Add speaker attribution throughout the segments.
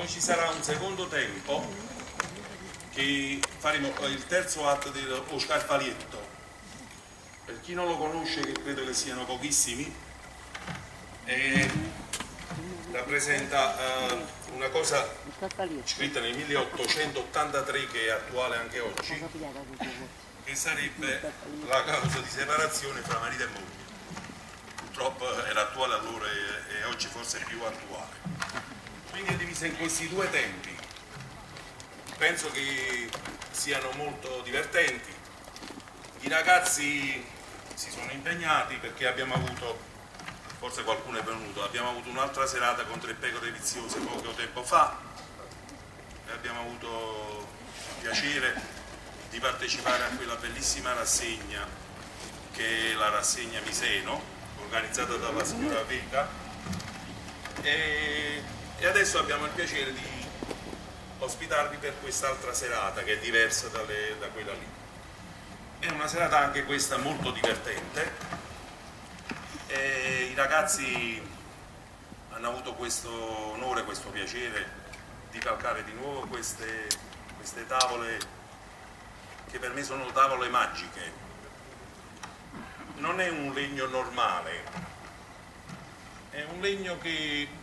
Speaker 1: Poi ci sarà un secondo tempo che faremo il terzo atto del 'O Scarfalietto. Per chi non lo conosce, che credo che siano pochissimi, eh, rappresenta eh, una cosa scritta nel 1883 che è attuale anche oggi, che sarebbe la causa di separazione fra marito e moglie. Purtroppo era attuale allora e, e oggi forse è più attuale. Quindi è divisa in questi due tempi. Penso che siano molto divertenti. I ragazzi si sono impegnati perché abbiamo avuto, forse qualcuno è venuto, abbiamo avuto un'altra serata con Tre Pecore Viziose poco tempo fa e abbiamo avuto il piacere di partecipare a quella bellissima rassegna che è la rassegna Miseno, organizzata dalla signora Vega e, e adesso abbiamo il piacere di ospitarvi per quest'altra serata che è diversa dalle, da quella lì. È una serata anche questa molto divertente e i ragazzi hanno avuto questo onore, questo piacere di calcare di nuovo queste, queste tavole che per me sono tavole magiche. Non è un legno normale, è un legno che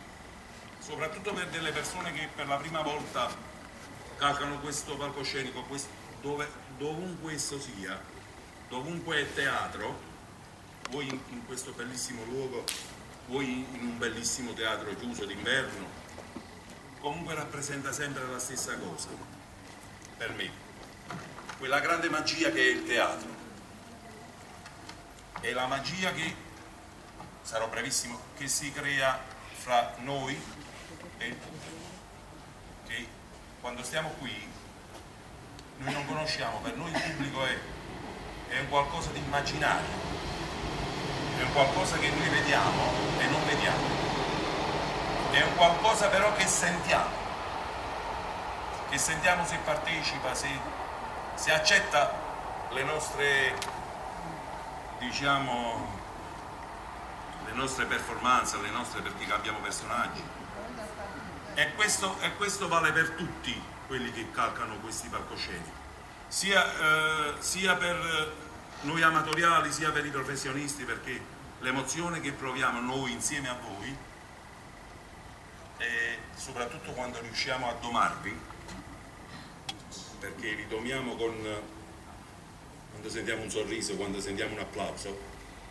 Speaker 1: soprattutto per delle persone che per la prima volta calcano questo palcoscenico, questo, dove, dovunque esso sia, dovunque è teatro, voi in, in questo bellissimo luogo, voi in un bellissimo teatro chiuso d'inverno, comunque rappresenta sempre la stessa cosa, per me, quella grande magia che è il teatro. È la magia che, sarò brevissimo, che si crea fra noi e il pubblico, che quando stiamo qui noi non conosciamo, per noi il pubblico è, è un qualcosa di immaginario, è un qualcosa che noi vediamo e non vediamo, è un qualcosa però che sentiamo, che sentiamo se partecipa, se, se accetta le nostre, diciamo, le nostre performance, le nostre perché cambiamo personaggi. E questo, e questo vale per tutti quelli che calcano questi palcoscenici, sia, eh, sia per noi amatoriali sia per i professionisti, perché l'emozione che proviamo noi insieme a voi, e soprattutto quando riusciamo a domarvi, perché vi domiamo con quando sentiamo un sorriso, quando sentiamo un applauso,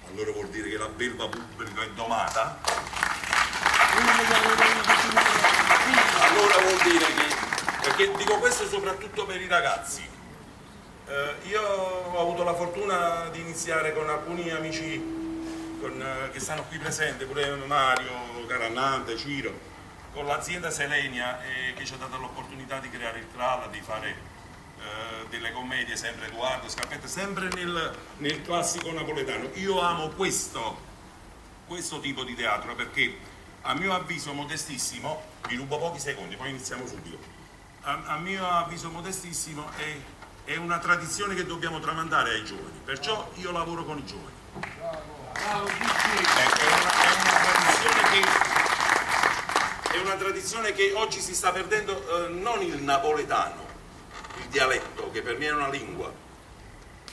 Speaker 1: allora vuol dire che la belva pubblica è domata. Allora vuol dire che, perché dico questo soprattutto per i ragazzi, eh, io ho avuto la fortuna di iniziare con alcuni amici con, eh, che stanno qui presenti, pure Mario, Carannante, Ciro, con l'azienda Selenia eh, che ci ha dato l'opportunità di creare il Trala, di fare eh, delle commedie, sempre Edoardo, Scarpetta, sempre nel, nel classico napoletano. Io amo questo, questo tipo di teatro perché a mio avviso modestissimo, vi rubo pochi secondi, poi iniziamo subito. A, a mio avviso modestissimo è, è una tradizione che dobbiamo tramandare ai giovani, perciò io lavoro con i giovani. Bravo, ecco, è, una, è una tradizione che è una tradizione che oggi si sta perdendo, eh, non il napoletano, il dialetto, che per me è una lingua,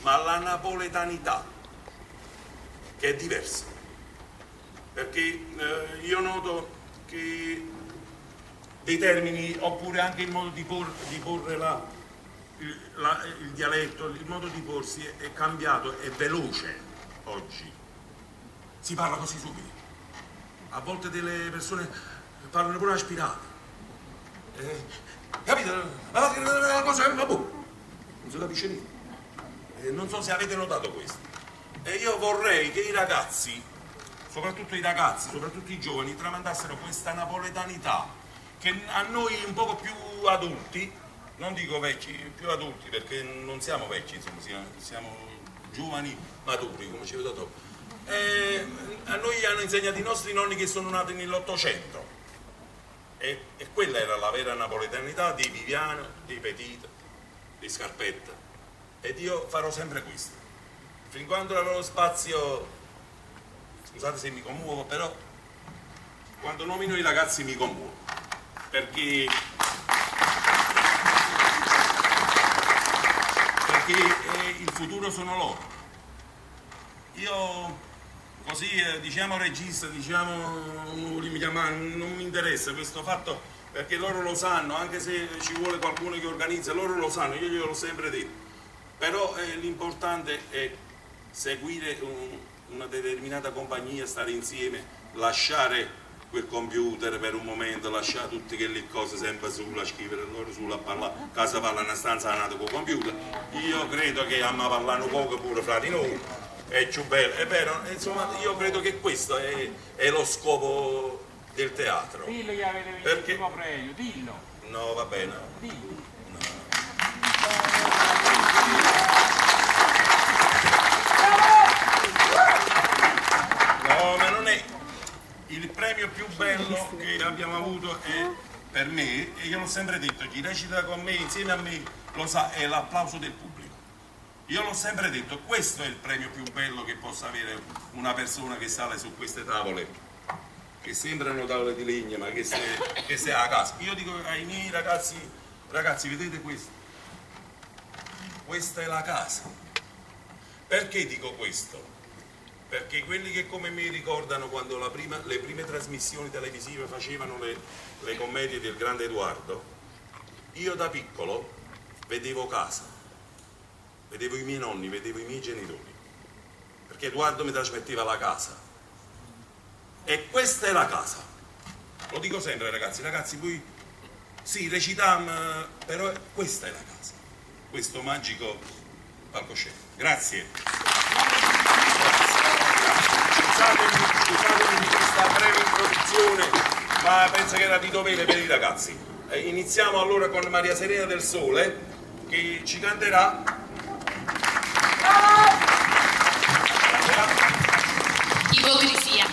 Speaker 1: ma la napoletanità, che è diversa. Perché eh, io noto che dei termini, oppure anche il modo di, por, di porre la, il, la, il dialetto, il modo di porsi è, è cambiato, è veloce oggi. Si parla così subito. A volte delle persone parlano pure aspirato. Eh, capito? La cosa è boh, non si capisce niente. Eh, non so se avete notato questo. E io vorrei che i ragazzi, soprattutto i ragazzi, soprattutto i giovani, tramandassero questa napoletanità che a noi un poco più adulti, non dico vecchi, più adulti perché non siamo vecchi, insomma, siamo, siamo giovani maturi, come ci vedo dopo. Eh, a noi hanno insegnato i nostri nonni che sono nati nell'Ottocento e, e quella era la vera napoletanità di Viviano, di Petit, di Scarpetta. Ed io farò sempre questo. Fin quando avrò spazio, scusate se mi commuovo, però quando nomino i ragazzi mi commuovo. perché, perché eh, il futuro sono loro. Io così eh, diciamo regista, diciamo mi chiamare, non mi interessa questo fatto perché loro lo sanno, anche se ci vuole qualcuno che organizza, loro lo sanno, io gliel'ho sempre detto. Però eh, l'importante è seguire un, una determinata compagnia, stare insieme, lasciare quel computer per un momento, lasciare tutte quelle cose sempre sulla scrivere, loro sulla parlare, casa parla una stanza nata col computer. Io credo che amma parlare un poco pure fra di noi, è più bello, è vero, insomma io credo che questo è, è lo scopo del teatro.
Speaker 2: Dillo che avete vinto
Speaker 1: Perché-
Speaker 2: il primo premio, dillo,
Speaker 1: No, va bene.
Speaker 2: dillo.
Speaker 1: No, ma non è il premio più bello che abbiamo avuto è per me, e io l'ho sempre detto, chi recita con me, insieme a me, lo sa, è l'applauso del pubblico. Io l'ho sempre detto, questo è il premio più bello che possa avere una persona che sale su queste tavole, che sembrano tavole di legno, ma che se, che se a casa. Io dico ai miei ragazzi, ragazzi, vedete questo? Questa è la casa. Perché dico questo? Perché quelli che come me ricordano quando la prima- le prime trasmissioni televisive facevano le, le commedie del grande Edoardo, io da piccolo vedevo casa, vedevo i miei nonni, vedevo i miei genitori, perché Edoardo mi trasmetteva la casa. E questa è la casa. Lo dico sempre ragazzi, ragazzi voi sì, recitam, però questa è la casa, questo magico palcoscenico. Grazie. Scusatemi, scusatemi di questa breve introduzione, ma penso che era di dovere per i ragazzi. Eh, iniziamo allora con Maria Serena del Sole che ci canterà.
Speaker 3: Ipocrisia.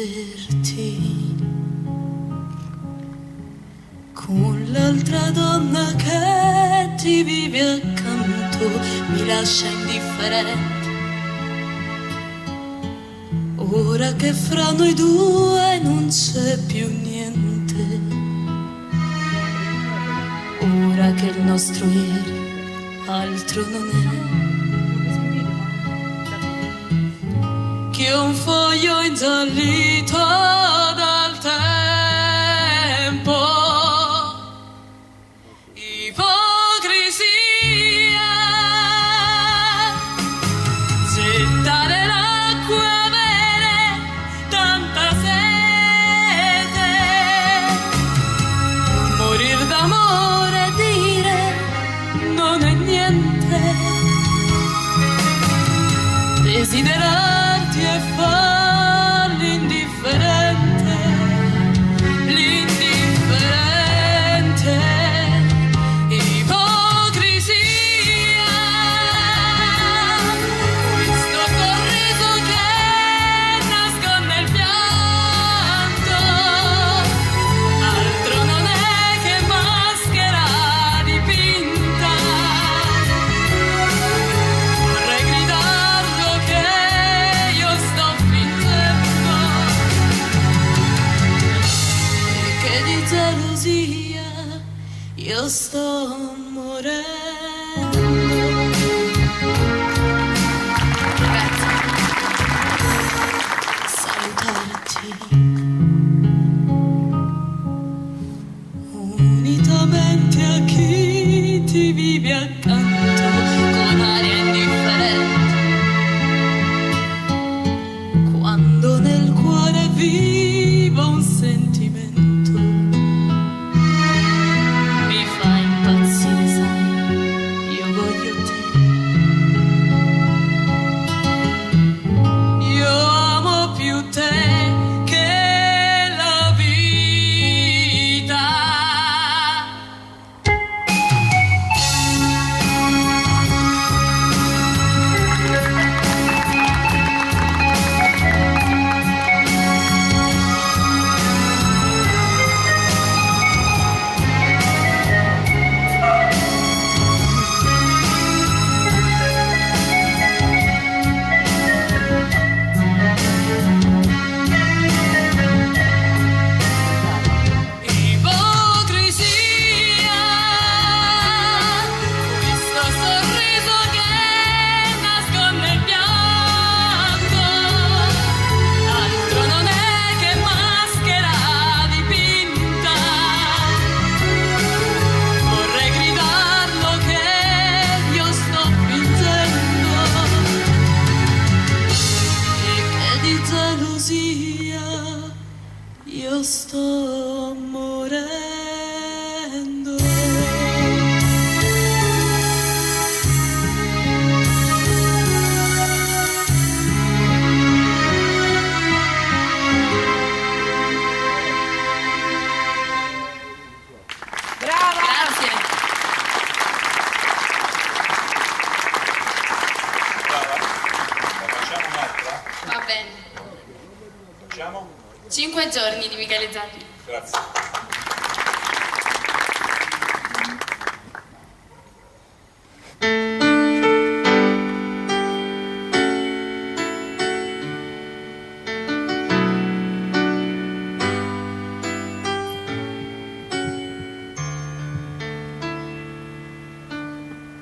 Speaker 4: Rivederti con l'altra donna che ti vive accanto mi lascia indifferente. Ora che fra noi due non c'è più niente, ora che il nostro ieri altro non è che un foglio ingiallito dal tempo. Ipocrisia, gettare l'acqua e avere tanta sete, morir d'amore e dire non è niente desiderarti e far l'indifferente, l'indifferente, ipocrisia, questo sorriso che nasconde il pianto, altro non è che maschera dipinta. Vorrei gridarlo che io sto fingendo perché di gelosia io sto morendo.
Speaker 3: Grazie.
Speaker 4: Salutarti unitamente a chi ti vive accanto con aria indifferente. Quando nel cuore vivo un sentimento mi fa impazzire, sai, io voglio te. Io amo più te. Ipocrisia, io sto morendo.
Speaker 2: Brava!
Speaker 3: Grazie.
Speaker 1: Brava. La facciamo un'altra?
Speaker 3: Va bene.
Speaker 1: Facciamo?
Speaker 3: Cinque giorni di Michele Zarri.
Speaker 1: Grazie.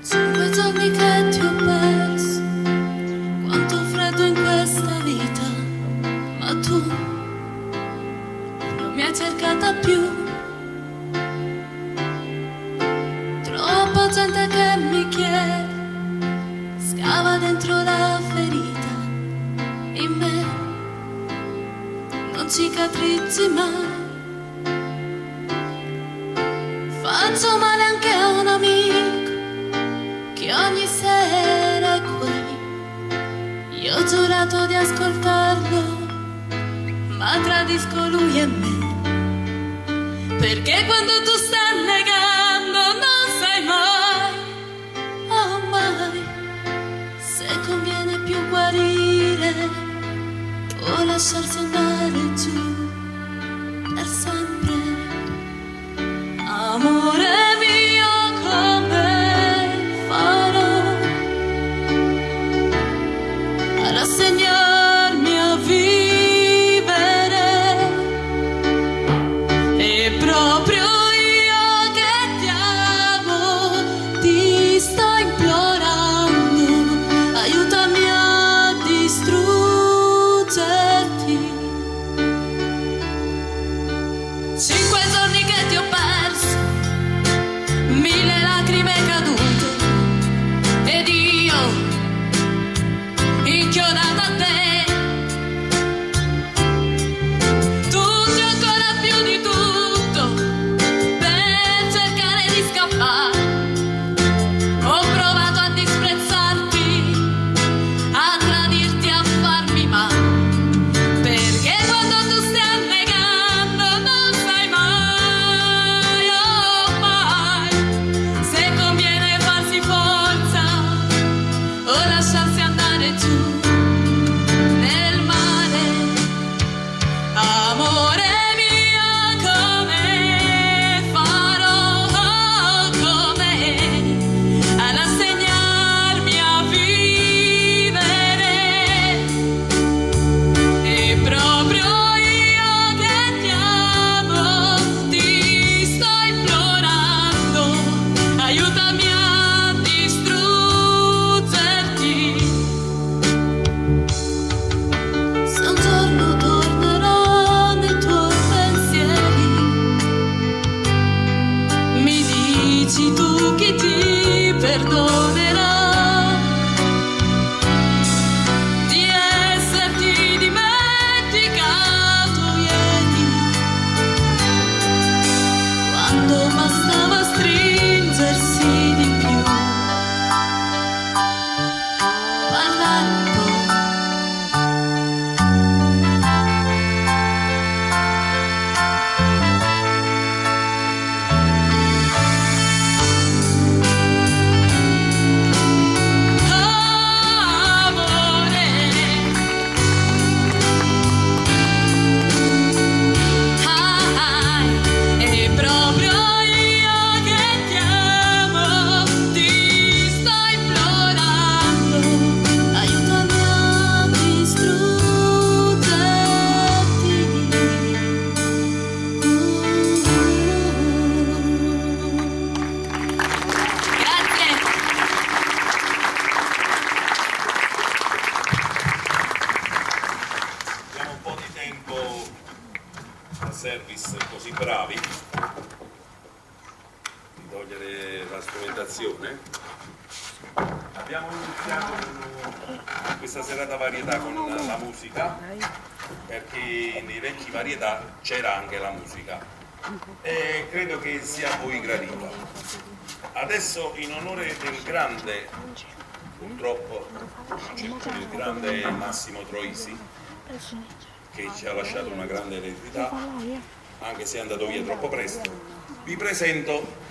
Speaker 4: Cinque giorni che ti ho perso, quanto freddo in questa vita, ma tu non mi hai cercata più. Troppa gente che mi chiede, scava dentro la ferita, in me non cicatrizzi mai. Faccio male anche a un amico che ogni sera è qui. Io ho giurato di ascoltarlo, ma tradisco lui e me. Perché quando tu stai negando non sai mai, oh mai, se conviene più guarire o lasciarsi andare giù per sempre. Amore mio, come farò a rassegnarmi a vivere? E proprio io che ti amo, ti sto implorando, aiutami a distruggerti. Cinque giorni che ti ho perso, mille lacrime cadute, ed io inchiodata a te. Tutti ancora più di tutto per cercare di scappare. Ho provato a disprezzarti, a tradirti, a farmi male. Perché quando tu stai annegando non sai mai, oh mai, se conviene farsi forza o lasciarsi andare giù nel mare. Amore mio, come farò, come a rassegnarmi a vivere? E proprio io che ti amo, ti sto implorando, aiutami a distruggerti. Se un giorno tornerò nei tuoi pensieri, mi dici tu chi ti perdonerà di esserti dimenticato ieri, quando bastava stringersi di più, parlare un po'. Amore, ah, e proprio io che ti amo, ti sto implorando, aiutami a distruggerti.
Speaker 3: Grazie.
Speaker 1: Diamo un po' di tempo al service così bravi di togliere la strumentazione. Abbiamo iniziato con questa serata varietà con la musica. perché nei vecchi varietà c'era anche la musica e credo che sia a voi gradita. Adesso in onore del grande, purtroppo non c'è più il grande Massimo Troisi, che ci ha lasciato una grande eredità, anche se è andato via troppo presto, vi presento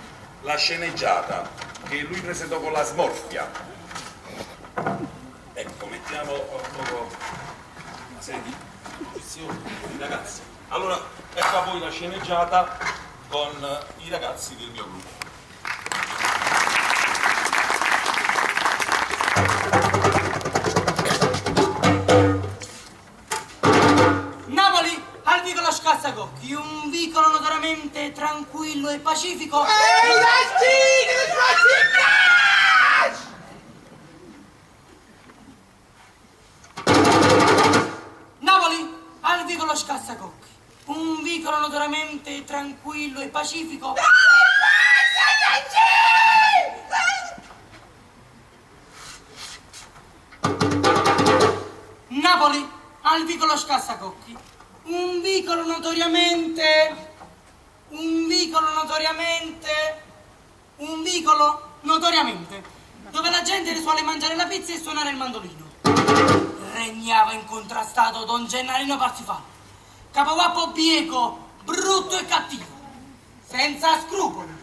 Speaker 1: la sceneggiata che lui presentò con la smorfia. Ecco, mettiamo un poco una serie di posizioni con i ragazzi. Allora, ecco a voi la sceneggiata con i ragazzi del mio gruppo.
Speaker 2: Napoli al vicolo Scassacocchi, un vicolo notoriamente tranquillo e pacifico. Napoli al vicolo Scassacocchi, un vicolo notoriamente tranquillo e pacifico. Napoli al vicolo Scassacocchi, un vicolo notoriamente, un vicolo notoriamente, un vicolo notoriamente, dove la gente suole mangiare la pizza e suonare il mandolino. Regnava incontrastato Don Gennarino Parsifal, capoguappo bieco, brutto e cattivo, senza scrupoli.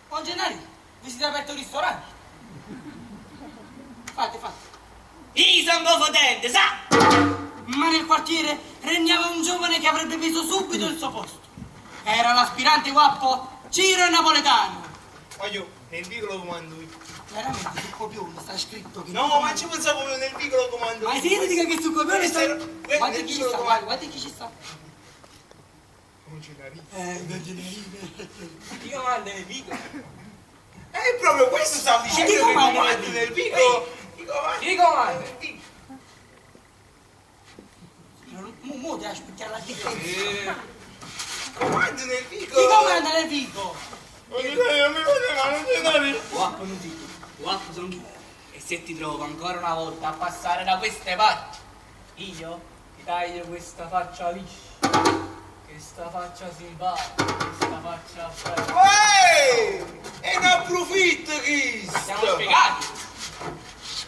Speaker 2: Don Gennarino, vi siete aperto un ristorante? Fate, fate.
Speaker 5: Io sono potente, sa?
Speaker 2: Ma nel quartiere regnava un giovane che avrebbe preso subito il suo posto. Era l'aspirante guappo Ciro Napoletano.
Speaker 6: Voglio, nel vicolo comando io.
Speaker 2: Veramente sul copione sta scritto che...
Speaker 6: No, ma ci pensavo proprio nel vicolo comando
Speaker 2: Ma
Speaker 6: io.
Speaker 2: se io ti dico che sul copione sta...
Speaker 6: Questo
Speaker 2: Guarda
Speaker 6: nel
Speaker 2: chi ci
Speaker 6: vicolo
Speaker 2: sta,
Speaker 6: comando.
Speaker 2: guarda, guarda chi ci sta.
Speaker 6: Non c'è la
Speaker 2: Non ce n'è.
Speaker 5: Chi comanda nel vicolo?
Speaker 6: È proprio questo stavo dicendo
Speaker 2: chi
Speaker 6: che
Speaker 2: comanda
Speaker 6: comandi
Speaker 2: nel
Speaker 6: nel vicolo. Chi comanda?
Speaker 5: Chi comanda?
Speaker 6: nel vicolo?
Speaker 2: Mo, mo devi aspettare la differenza.
Speaker 6: Comandi nel vicolo.
Speaker 2: Chi comanda nel vico?
Speaker 6: Non mi faceva, non c'è la
Speaker 5: Guappo non ti, guappo sono io. E se ti trovo ancora una volta a passare da queste parti, io ti taglio questa faccia liscia, questa faccia simpatica, questa faccia bella.
Speaker 6: Uè! E ne approfitto chi
Speaker 5: Siamo spiegati.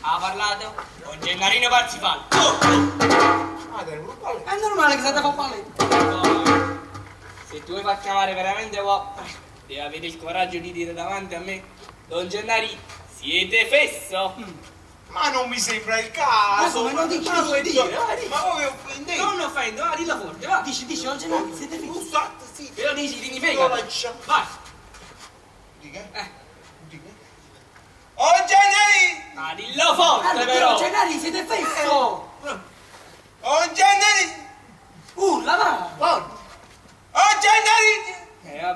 Speaker 5: Ha parlato con Gennarino Parsifal. Oh, oh.
Speaker 6: Ah, del gruppo.
Speaker 2: È normale che state a fare paletto.
Speaker 5: No, Se tu vuoi far chiamare veramente guappo, devi avere il coraggio di dire davanti a me, Don Gennarino, siete fesso?
Speaker 6: Ma non mi sembra il caso.
Speaker 2: Ma come non dici?
Speaker 6: Ma
Speaker 5: Vuoi dire? Va, dici.
Speaker 6: Ma voi offendete?
Speaker 5: Non offendo, va, dillo forte, va.
Speaker 2: Dici, dici, non ce n'è, siete fissi.
Speaker 6: Scusate, sì.
Speaker 5: Però dici, ti
Speaker 6: Lo
Speaker 5: frega.
Speaker 6: lascia.
Speaker 5: Vai.
Speaker 6: Di che? Di che? Oh Gennari!
Speaker 5: Ma dillo forte
Speaker 2: Allora,
Speaker 5: però.
Speaker 2: Gennari, siete fesso!
Speaker 6: Oh Gennari!
Speaker 2: Urla, va!
Speaker 6: Oh Gennari!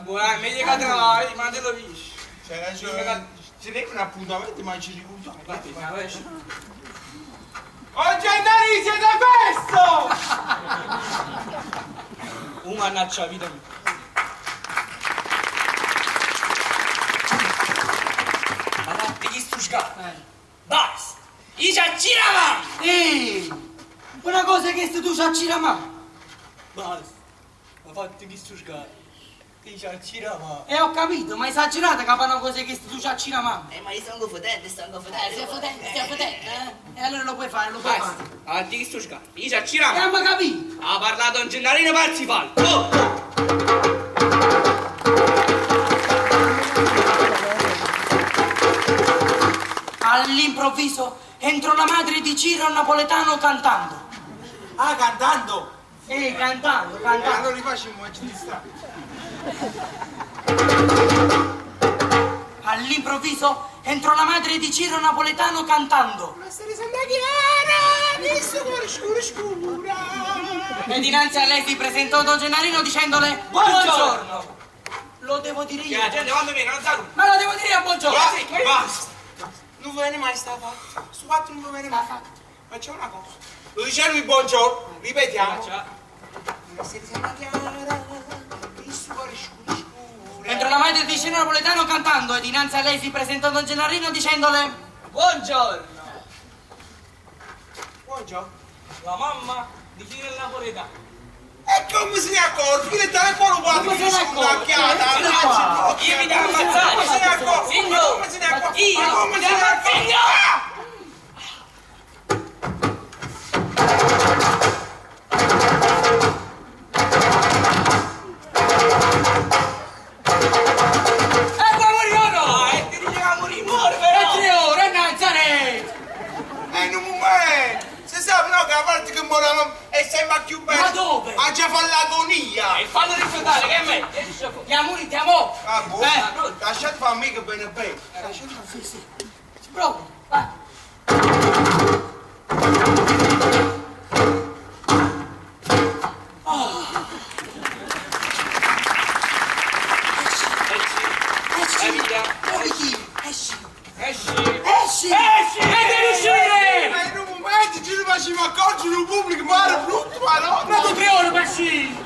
Speaker 5: Vabbè, meglio che te ne vai, ma te lo dici.
Speaker 6: C'è ragione. Ci deve un appuntamento, ma ci ricordiamo.
Speaker 5: Infatti, ma esci.
Speaker 6: Oh Gennari, siete fesso!
Speaker 5: Un mannaggia vita mia. Ma fatti chi sto scappa? Basta! Io ci aggira
Speaker 2: Ehi! Una cosa che se tu ci aggira ma.
Speaker 5: Basta! Ma fatti chi sto scappa? Io ci aggira ma.
Speaker 2: E ho capito, ma esagerata che fa una cosa che se tu ci aggira ma.
Speaker 7: Ma io sono potente, sono potente.
Speaker 2: Sei potente, sei potente, eh? E allora lo puoi fare, lo puoi
Speaker 5: Basta!
Speaker 2: fare.
Speaker 5: Avanti chi sto scappa? Io ci aggira
Speaker 2: E
Speaker 5: ma.
Speaker 2: abbiamo capito!
Speaker 5: Ha parlato un Gennarino Parsifal! Oh!
Speaker 2: All'improvviso entrò la madre di Ciro Napoletano cantando.
Speaker 6: Ah, cantando!
Speaker 2: Ehi, cantando, cantando.
Speaker 6: Allora li facciamo, ma ci distrai.
Speaker 2: All'improvviso entrò la madre di Ciro Napoletano cantando.
Speaker 6: Ma se Santa Chiara, questo cuore scuro scura.
Speaker 2: E dinanzi a lei si presentò Don Gennarino dicendole
Speaker 5: Buongiorno.
Speaker 2: buongiorno. Lo devo dire
Speaker 5: Che
Speaker 2: io.
Speaker 5: la gente quando viene non saluta.
Speaker 2: Ma lo devo dire io buongiorno.
Speaker 6: Basta! Non viene mai sta fatto. Sto fatto non viene mai fatto. Facciamo una cosa. Lo dice lui buongiorno, ripetiamo.
Speaker 5: Faccia.
Speaker 6: Ma se Santa Chiara, questo cuore scuro scura.
Speaker 2: Entrò la madre di Ciro Napoletano cantando e dinanzi a lei si presentò Don Gennarino dicendole
Speaker 5: Buongiorno!
Speaker 6: Buongiorno.
Speaker 5: La mamma di Ciro il Napoletano.
Speaker 6: E come se ne accorge? Chi le dà qua lo padre?
Speaker 2: Come se ne accorge?
Speaker 5: Io mi devo ammazzare!
Speaker 6: Come se ne accorge?
Speaker 5: Signor!
Speaker 6: Come se ne accorge?
Speaker 5: Io
Speaker 6: Ma come
Speaker 5: mi
Speaker 6: se ne
Speaker 5: devo
Speaker 6: accorge?
Speaker 5: Signor!
Speaker 2: E poi morì o no?
Speaker 5: E ti diceva morì, muore però!
Speaker 2: E tre ore, Nazareth!
Speaker 6: Eh, non momento! Si sa no che la parte che muore la mamma è sempre più bella.
Speaker 2: Ma dove?
Speaker 6: Ha già fatto l'agonia!
Speaker 5: E fallo rifiutare, che è meglio? Esce fuori.
Speaker 2: Andiamo, andiamo!
Speaker 6: Ah, boh.
Speaker 2: Eh.
Speaker 6: Lasciate fare a me che bene bene. Lasciate fare.
Speaker 2: Sì, sì. Ci provo, vai.
Speaker 5: Esci! Via.
Speaker 2: Muoviti! Esci!
Speaker 5: Esci!
Speaker 2: Esci!
Speaker 5: Esci! E devi uscire!
Speaker 6: Ma in un momento ci facciamo accorgere il pubblico, ma era brutto, ma no!
Speaker 2: Ma tu tre ore per uscire!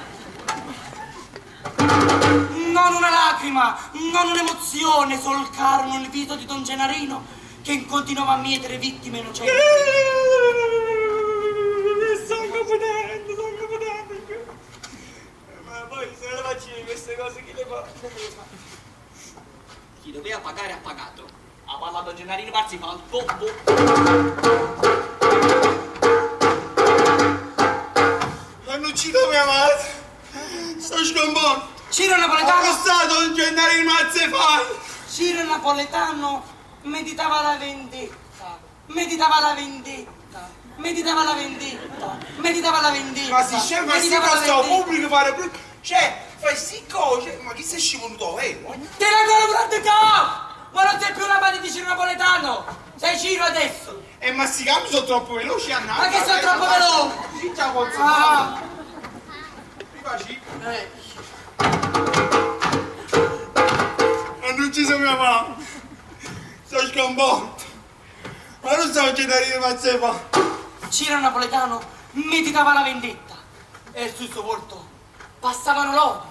Speaker 2: Non una lacrima, non un'emozione solcarono il viso di Don Gennarino che continuava a mietere vittime innocenti.
Speaker 5: Sto potendo, sto potendo. Ma poi se non le faccio io queste cose chi le fa? Chi doveva pagare ha pagato. Ha parlato Gennarino Parzifal. Boh, boh.
Speaker 6: Hanno ucciso mia madre! Sto sconvolto!
Speaker 2: Ciro Napoletano,
Speaker 6: Ho un Gennarino Mazzefai!
Speaker 2: Ciro Napoletano meditava la vendetta, meditava la vendetta, meditava la vendetta, meditava la vendetta.
Speaker 6: Ma si scema, ma si
Speaker 2: meditava la
Speaker 6: costa al
Speaker 2: vendetta.
Speaker 6: pubblico fare brutto! Cioè, fai sti cose, ma chi sei scivoluto, eh?
Speaker 2: Te la ancora durante capo! Ma non sei più la madre di Ciro Napoletano! Sei Ciro adesso!
Speaker 6: E ma sti cambi sono troppo veloci, Anna!
Speaker 2: Ma che sono troppo veloci?
Speaker 6: Sì, ciao, posso
Speaker 2: Ah.
Speaker 6: Rifaci.
Speaker 2: Eh.
Speaker 6: Hanno ucciso mia mamma! Sono sconvolto! Ma non so Gennarino Mazzefai!
Speaker 2: Ciro Napoletano meditava la vendetta e sul suo volto passavano l'odio,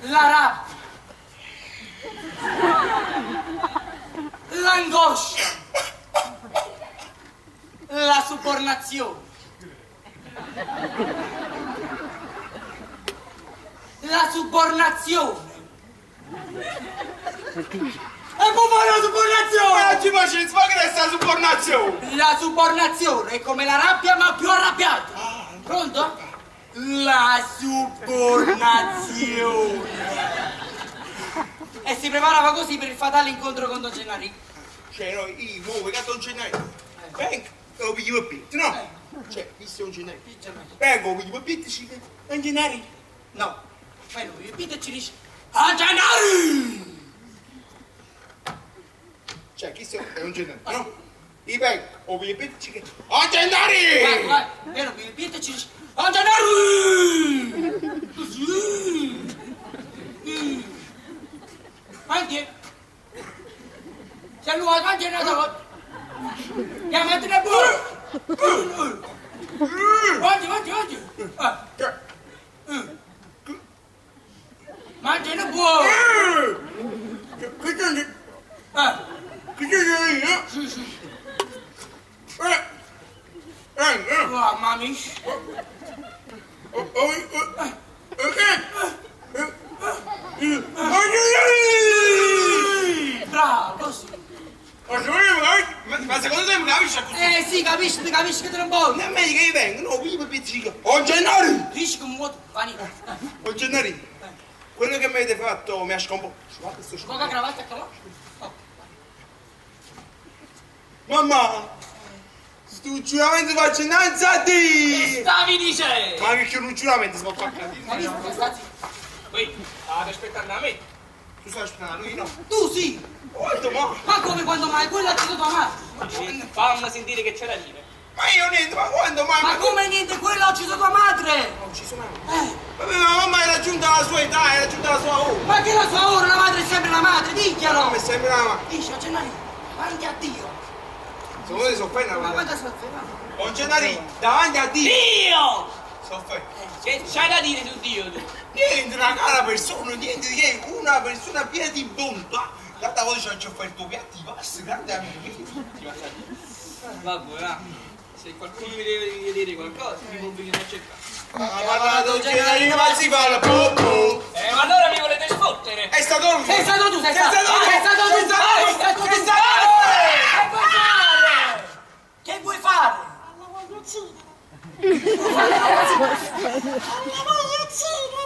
Speaker 2: la rabbia, l'angoscia, la subornazione, la subornazione. E può fare la subornazione!
Speaker 6: Ma oggi pazienza, ma che è sta subornazione?
Speaker 2: La subornazione è come la rabbia ma più arrabbiata. Pronto? La subornazione. E si preparava così per il fatale incontro con Don Gennarino.
Speaker 6: Cioè, no, io muovo, che Don Gennarino. Vengo, lo piglio per pitto, no? Cioè, visto un Gennarino. Vengo, lo piglio per pitto, ci Don Gennarino.
Speaker 2: No. Poi lui ripete e ci dice Ah Gennarino!
Speaker 6: Cioè, chi sei? È un Gennarino, no? Io vengo, lo piglio per pitto, ci Oh Gennarino!
Speaker 2: Vai, vai. E lo ripete e ci dice Ah Gennarino! Così. Mm. Avanti. Se lui va avanti un'altra volta. Chiamatela pure. Avanti, avanti, avanti. Ah. Mangiano buono.
Speaker 6: Che c'è?
Speaker 2: Ah.
Speaker 6: Che c'è?
Speaker 2: Sì, sì.
Speaker 6: Eh, eh, eh.
Speaker 2: Oh, mamma.
Speaker 6: Oh, oh, oh, eh, eh, eh, eh.
Speaker 2: Bravo, così.
Speaker 6: Ma ma secondo te mi capisci così?
Speaker 2: Eh sì, capisci, ti capisci che te non voglio.
Speaker 6: Non è meglio che io venga, no, vivo per pizzica. Oh Gennaro!
Speaker 2: Dici come vuoi tu, Vanni.
Speaker 6: Oh Gennaro, quello che mi avete fatto mi ha sconvolto. Guarda sto
Speaker 2: Poca
Speaker 6: sconvolto.
Speaker 2: cravatta, cravatta. Oh.
Speaker 6: Mamma, sto giuramento faccio innanzi a
Speaker 5: Che
Speaker 6: te!
Speaker 5: stavi dicendo?
Speaker 6: Ma che un giuramento si può fare capire?
Speaker 2: Hai visto che sta zitto?
Speaker 5: Qui, state aspettando a me.
Speaker 6: Tu stai aspettando lui, no?
Speaker 2: Tu sì!
Speaker 6: Quanto ma?
Speaker 2: Ma come quando mai? Quello ha ucciso tua madre!
Speaker 5: Fammi sentire che c'è da dire.
Speaker 6: Ma io niente, ma quando mai?
Speaker 2: Ma come niente? Quello ha ucciso tua madre!
Speaker 6: Ho ucciso mamma.
Speaker 2: Eh,
Speaker 6: Vabbè, ma mamma era giunta alla sua età, era giunta alla sua ora.
Speaker 2: ma che la sua ora, la madre è sempre la madre, diglielo!
Speaker 6: Come sembra la mamma?
Speaker 2: Dice a Gennarino, davanti a Dio!
Speaker 6: Secondo te soffre
Speaker 2: Ma
Speaker 6: una
Speaker 2: quanto soffre? va?
Speaker 6: Oh Gennarino, davanti a Dio!
Speaker 5: Dio!
Speaker 6: Soffre.
Speaker 5: Che c'hai da dire su Dio tu?
Speaker 6: Niente, una cara persona, niente di che, una persona piena di bontà. L'altra volta ci ho offerto piatti di pasta, grande amico mio.
Speaker 5: Ti va Vabbè, va. Se qualcuno mi deve dire qualcosa, mi può venire a cercare.
Speaker 6: Ha parlato Gennarino, ma si parla poco.
Speaker 5: Ma allora mi volete sfottere?
Speaker 6: È stato lui!
Speaker 2: Sei stato tu, sei stato
Speaker 6: Sei stato tu!
Speaker 2: Sei stato tu!
Speaker 6: Sei stato tu!
Speaker 2: Sei stato tu!
Speaker 6: Sei stato
Speaker 2: Che vuoi fare? Che vuoi fare?
Speaker 8: La voglio uccidere. La voglio uccidere.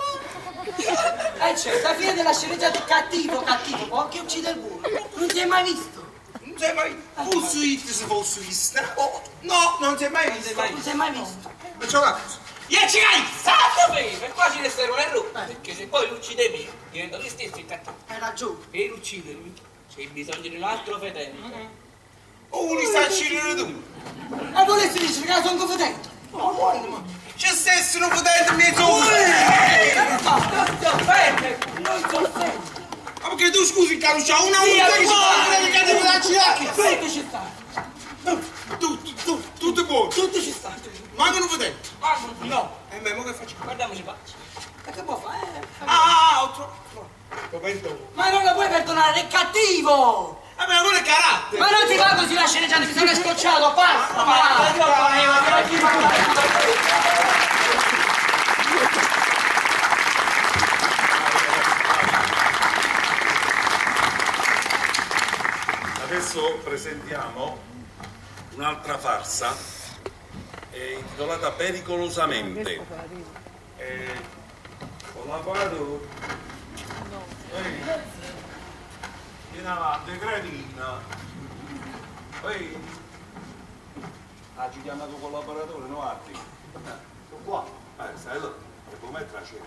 Speaker 2: Eh certo, alla fine della sceneggiata è cattivo, cattivo, può anche uccide il buono. Non ti è mai visto.
Speaker 6: Non si è mai fosse visto se fosse visto. Oh, no, non si è mai visto.
Speaker 2: Non si è mai visto.
Speaker 6: Facciamo una cosa.
Speaker 5: Io ci hai salto per qua ci resterà un errore, perché se poi lo uccidevi, diventa lui stesso il cattivo.
Speaker 2: Hai ragione.
Speaker 5: Per uccidermi c'è bisogno di un altro fedele.
Speaker 6: O vuoi sta uccidere tu?
Speaker 2: E volessi dire che sono confidente.
Speaker 6: No, buono, ma c'è stesso un potente mezzo.
Speaker 5: Non ti offende!
Speaker 2: Non si offende.
Speaker 6: Ma perché tu scusi, caro, c'ha una volta che ci fa che devo darci anche.
Speaker 2: Tutti ci stanno.
Speaker 6: Tu, tu, tu, tutto è buono.
Speaker 2: Tutti ci stanno.
Speaker 6: Manca un potente.
Speaker 2: No.
Speaker 6: E beh, ma che facciamo?
Speaker 5: Guardiamoci faccia.
Speaker 2: E che può fare?
Speaker 6: Ah, ho trovato. Lo perdono.
Speaker 2: Ma non lo puoi perdonare, è cattivo!
Speaker 6: Vabbè, ma quello è carattere.
Speaker 2: Ma non ti fa così la sceneggiata, mi sono scocciato, basta!
Speaker 5: Ma io
Speaker 1: Adesso presentiamo un'altra farsa intitolata Pericolosamente. Con la vado. Ehi, vieni avanti, cretina. Ehi. Ah, ci chiamato collaboratore, no Arti? Sono qua. Stai là. E poi mettere la cena.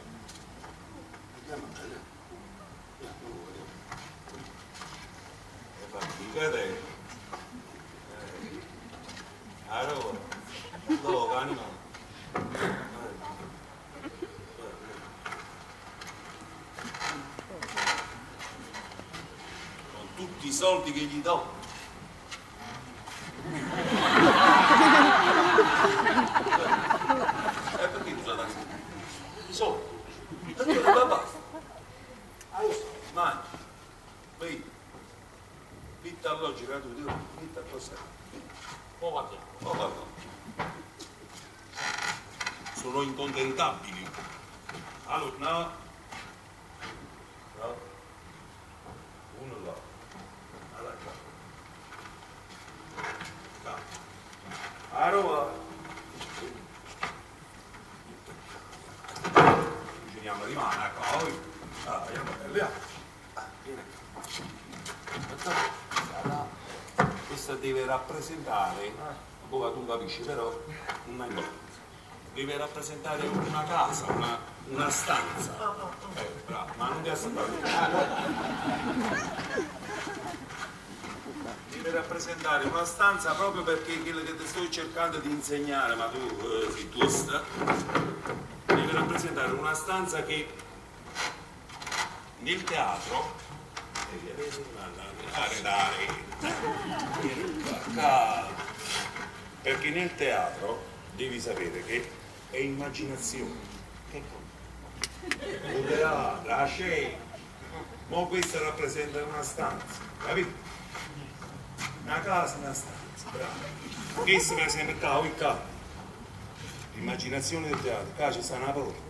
Speaker 1: Andiamo a vedere. Andiamo, vediamo. E fa, vede. Allora, dove anima? Con tutti i soldi che gli do. E perché tu sei I soldi. Perché non basta? Mangi, bevi, vitto alloggi gratuito, vitto a cosa?
Speaker 5: Poi guardiamo.
Speaker 1: Oh, guarda. Sono incontentabili. Allora, no. No. Uno là. Allora, qua. Qua. Allora. Cuciniamo di mano, qua. Ah, andiamo belli, ah. Vieni qua. Questa deve rappresentare, poi tu capisci però, non ha importanza. Deve rappresentare una casa, una stanza. Bravo, ma non ti aspettare. Deve rappresentare una stanza proprio perché quello che ti sto cercando di insegnare, ma tu sei tosta, deve rappresentare una stanza che nel teatro perché nel teatro devi sapere che è immaginazione. Che cosa? La scena. Mo questa rappresenta una stanza, capito? Una casa, una stanza, bravo. Questo per esempio qua, qui qua. L'immaginazione del teatro, qua ci sta una porta.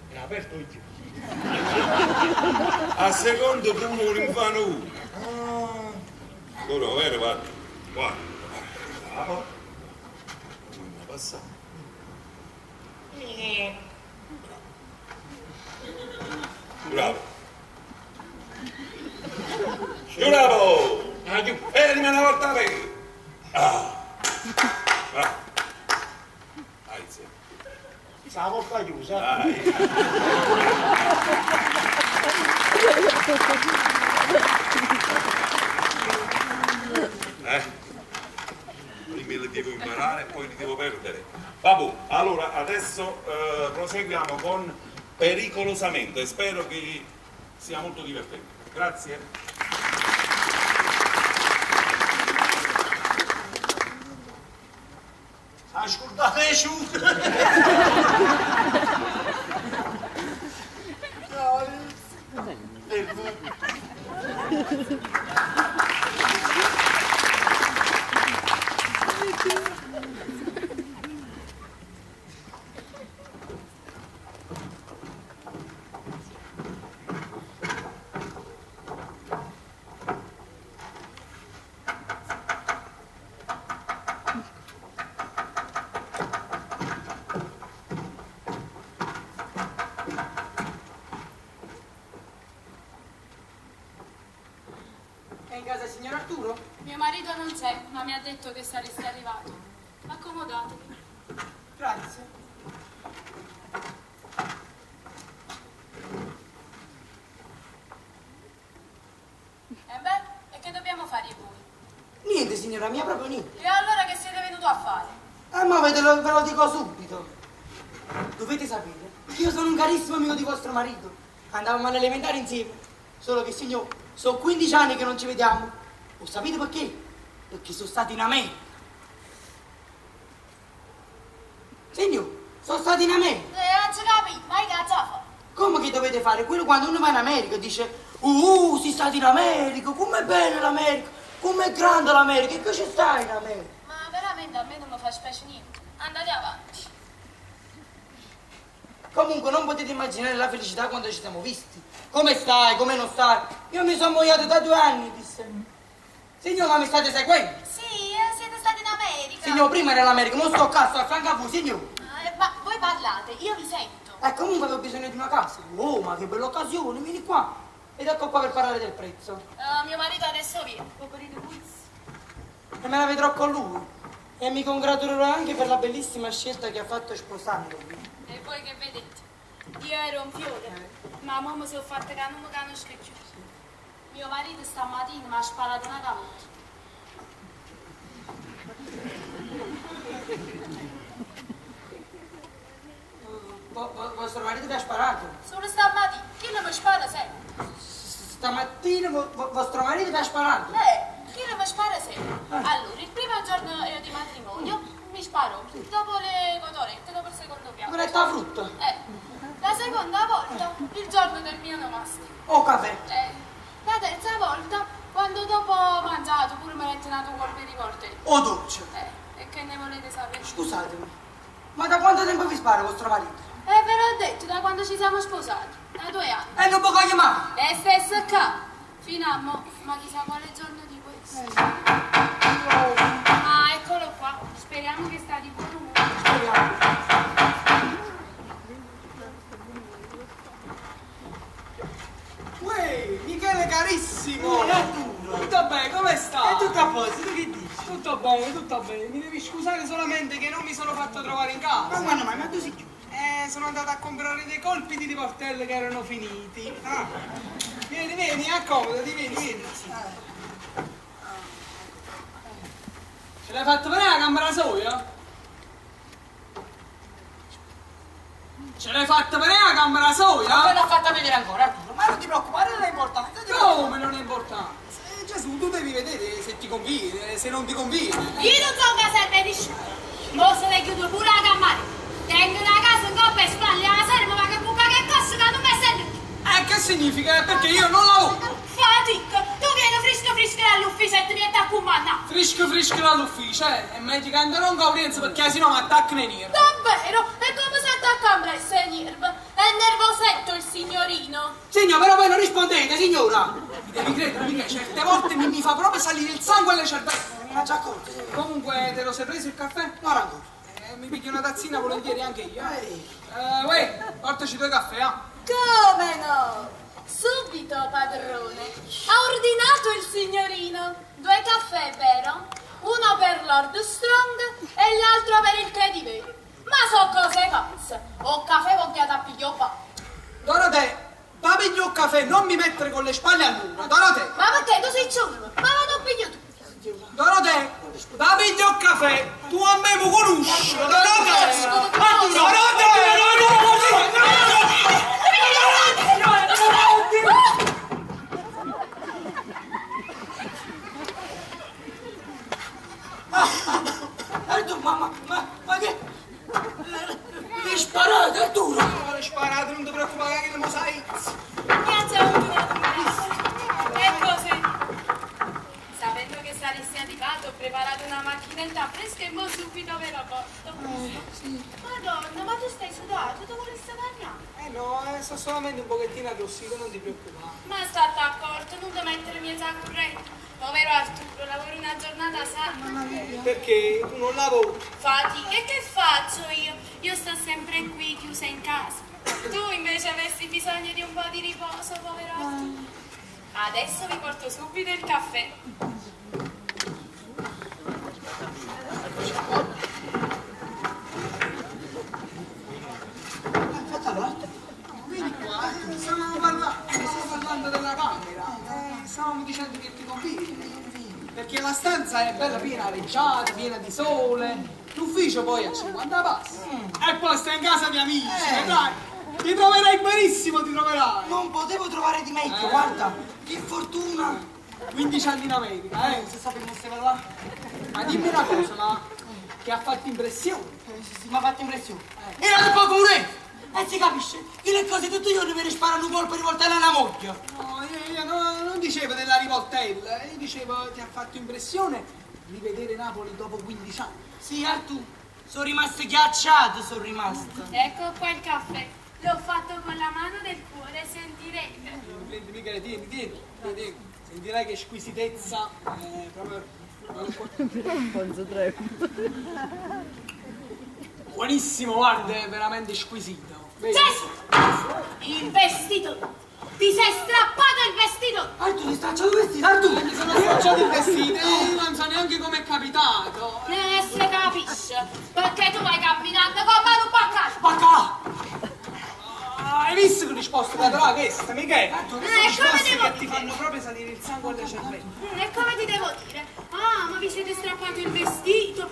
Speaker 6: È aperto io.
Speaker 1: A secondo che uno vuole fare uno. Allora, vero, guarda. Guarda. La porta. Non passa. Bravo. Bravo. E rimane una volta per. Ah. Bravo. Dai, sì.
Speaker 6: La porta chiusa.
Speaker 1: Dai. Me li devo imparare e poi li devo perdere. Vabbè, allora adesso proseguiamo con Pericolosamente. Spero che sia molto divertente. Grazie.
Speaker 6: Ascoltate su!
Speaker 2: signor Arturo?
Speaker 3: Mio marito non c'è, ma mi ha detto che sareste arrivato. Accomodatevi.
Speaker 2: Grazie.
Speaker 3: E beh, e che dobbiamo fare voi?
Speaker 2: Niente, signora mia, proprio niente.
Speaker 3: E allora che siete venuto a fare?
Speaker 2: Ma ve lo, ve lo dico subito. Dovete sapere che io sono un carissimo amico di vostro marito. Andavamo all'elementare insieme. Solo che, signor, sono 15 anni che non ci vediamo. Lo sapete perché? Perché sono stato in America. Signor, sono stato in America.
Speaker 3: Eh, non ci capito, ma che cazzo fa?
Speaker 2: Come che dovete fare? Quello quando uno va in America dice sei stato in America, com'è bella l'America, com'è grande l'America, e che ci stai in America?
Speaker 3: Ma veramente a me non mi fa specie niente. Andate avanti.
Speaker 2: Comunque non potete immaginare la felicità quando ci siamo visti. Come stai, come non stai? Io mi sono moiato da 2 anni, disse. Signor, ma mi state seguendo?
Speaker 3: Sì, siete stati in America.
Speaker 2: Signor, prima era l'America, non sto qua, sto a fianco a voi, signor.
Speaker 3: Ma voi parlate, io vi sento.
Speaker 2: E comunque avevo bisogno di una casa. Oh, ma che bella occasione, vieni qua. Ed ecco qua per parlare del prezzo.
Speaker 3: Mio marito adesso viene. Poverino Puzzi.
Speaker 2: E me la vedrò con lui. E mi congratulerò anche per la bellissima scelta che ha fatto sposandomi.
Speaker 3: E voi che vedete? Io ero un fiore, ma mo mi sono fatta che non mi conosco più. Mio marito stamattina mi ha sparato una volta.
Speaker 2: Vostro marito vi ha sparato?
Speaker 3: Solo stamattina, chi non mi spara sempre?
Speaker 2: Stamattina vostro marito vi ha sparato?
Speaker 3: Chi non mi spara sempre? Allora, il primo giorno di matrimonio mi sparò, dopo le cotolette, dopo il secondo piatto.
Speaker 2: Non è la frutta?
Speaker 3: La seconda volta, il giorno del mio onomastico.
Speaker 2: Oh, caffè!
Speaker 3: La terza volta, quando dopo ho mangiato, pure mi è tenuto un colpo di coltello.
Speaker 2: Oh, dolce!
Speaker 3: E che ne volete sapere?
Speaker 2: Scusatemi, ma da quanto tempo vi spara vostro marito?
Speaker 3: Ve l'ho detto, da quando ci siamo sposati, da 2 anni.
Speaker 2: E non può chiamare!
Speaker 3: E SSK! Fino a mo, ma chissà quale giorno di questo. Ah, eccolo qua. Speriamo che sta di buon umore.
Speaker 2: Speriamo.
Speaker 5: Uè, Michele carissimo!
Speaker 2: Arturo!
Speaker 5: Tutto bene, come stai?
Speaker 2: È tutto a posto, tu che dici?
Speaker 5: Tutto bene, tutto bene. Mi devi scusare solamente che non mi sono fatto trovare in casa.
Speaker 2: Ma quando mai? Ma tu sei chiuso?
Speaker 5: Sono andato a comprare dei colpi di rivoltelle che erano finiti. Ah. Vieni, vieni, accomodati, vieni, vieni. Ce l'hai fatto venire la camera soia? Ce l'hai fatta venire la camera soia?
Speaker 2: Non l'ho fatta vedere ancora, Arturo, ma non ti preoccupare, non è importante.
Speaker 5: Come non è importante? Gesù, tu devi vedere se ti conviene, se non ti conviene.
Speaker 3: Io non so che serve di Mo se ne chiudo pure la camera. Tengo una casa in coppa e spalle alla sera, ma che buca che costa che non mi sento più.
Speaker 5: Che significa? Perché io non lavoro.
Speaker 3: Fatica! Tu vieni fresco fresco dall'ufficio e ti metti a comandare.
Speaker 5: Fresco fresco dall'ufficio, eh? È meglio che andare non caudienza perché sennò mi attaccano i nervi.
Speaker 3: Davvero? E come si attacca a me i nervi? È nervosetto il signorino.
Speaker 2: Signor, però voi non rispondete, signora!
Speaker 5: Mi devi credere, mica certe volte mi fa proprio salire il sangue alle cervelle.
Speaker 2: Ma già accorto, signora.
Speaker 5: Comunque, te lo sei preso il caffè?
Speaker 2: No, ancora.
Speaker 5: Mi piglio una tazzina volentieri anche io. Uè, portaci 2 caffè, ah.
Speaker 3: Come no? Subito, padrone. Ha ordinato il signorino 2 caffè, vero? Uno per Lord Strong e l'altro per il Credive. Ma so cose pazze. O caffè vogliate a piglio qua.
Speaker 5: Dorotea, va piglio il caffè, non mi mettere con le spalle al muro. Dorotea.
Speaker 3: Ma perché tu sei ciurmo? Ma vado a piglio tu.
Speaker 5: Dorotea, va piglio il caffè, tu a me mi conosci. Dorotea! Dorotea!
Speaker 2: Arturo, ma che... Le sparate, Arturo!
Speaker 5: Le sparate, non ti preoccupare che non lo sai.
Speaker 3: Grazie, È così. Sapendo che saresti arrivato, ho preparato una macchinetta fresca e mo subito ve la porto.
Speaker 2: Sì.
Speaker 3: Madonna, ma tu stai sudato, tu vorresti bagnare?
Speaker 5: No, sto solamente un pochettino arrossito, non ti preoccupare.
Speaker 3: Ma state accorto, non ti mettere mezza corrente. Povero Arturo, lavoro una giornata sana.
Speaker 5: Perché tu non lavori?
Speaker 3: Fatica, e che faccio io? Io sto sempre qui, chiusa in casa. Tu invece avresti bisogno di un po' di riposo, povero Arturo. Adesso vi porto subito il caffè.
Speaker 5: Perché la stanza è bella piena areggiata, piena di sole, l'ufficio poi a 50 passi. E poi stai in casa di amici, vedrai. Ti troverai benissimo, ti troverai.
Speaker 2: Non potevo trovare di meglio, guarda, che fortuna!
Speaker 5: 15 anni in America, eh.
Speaker 2: Se sapevo stava là.
Speaker 5: Ma dimmi una cosa, ma ti ha fatto impressione?
Speaker 2: Sì, sì, mi ha fatto impressione. Era un po' pure! E si capisce che le cose tutti i giorni per sparare un colpo di rivoltella alla moglie.
Speaker 5: No, io non dicevo della rivoltella, io dicevo ti ha fatto impressione rivedere Napoli dopo 15 anni.
Speaker 2: Sì, Artù, sono rimasto ghiacciato, sono rimasto.
Speaker 3: Ecco qua il caffè. L'ho fatto con la mano del cuore, sentirete.
Speaker 5: Prendi, Michele, tieni, tieni, tieni. Sentirai che squisitezza, proprio... Buonissimo, guarda, è veramente squisito. Vedi?
Speaker 3: Gesù! Il vestito! Ti sei strappato il vestito!
Speaker 2: Artù, ti stracciato il vestito, Artù!
Speaker 5: Mi sono stracciato il vestito e io non so neanche com'è capitato.
Speaker 3: Ne si capisce, perché tu vai camminando come un baccalà.
Speaker 2: Baccalà!
Speaker 5: Ah, hai visto che risposta che darà questa, Michele?
Speaker 2: Artù,
Speaker 5: Sono
Speaker 3: come
Speaker 5: risposte
Speaker 3: devo
Speaker 5: che ti
Speaker 3: dire?
Speaker 5: fanno proprio salire il sangue alle cervello.
Speaker 3: E come ti devo dire? Ah, ma vi siete strappato il vestito!